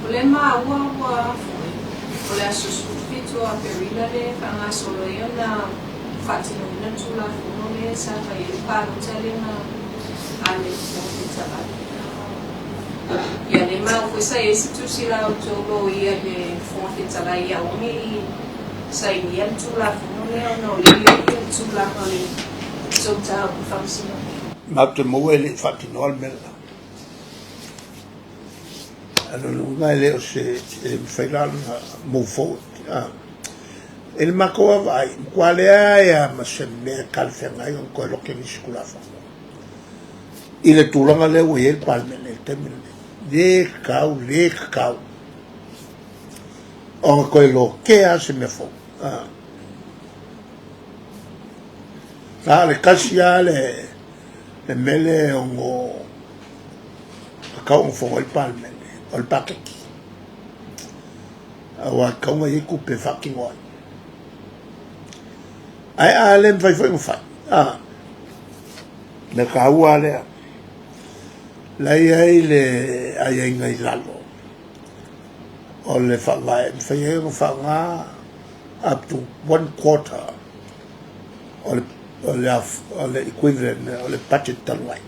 O lea e maua ua foi, o le aso 17 o Aperila lea e faagasolo ai ona faatinoina le Tulafono lea sa fai ai le palota lea na a le Fofoga Fetalai. Ia lea e maua foi sa i ai se tusi la outou loia i le Fofoga Fetalai ia aua ne i sainia le Tulafono lea ona o lea e i ai le tulaga o le tou mataupu faamasinoga. Matou te maua e le i faatinoa le mea lena. A o lona uiga e le o se, e le mafai la ona move forward. I le matou vaavaai, e matua leai lava ma se mea e talafeagai ona toe lote nisi Tulafono i le tulaga lea ua i ai le Palemene i le taimi lenei. Le tatau, le tatau ona toe lotea lava se mea fou. Na o le tasi lava le le mea lea e ono tatau ona fono ai le Palemene, o le paketi. Aua e tatau ona i ai tupe e faatino ai. Ae a le mafai foi ona fai, a, mea taua lava lea. La e i ai le aiaiga i lalo o le faavae e mafai ai ona faaaoga up to one quarter o le o le equivalent o le budget talu ai.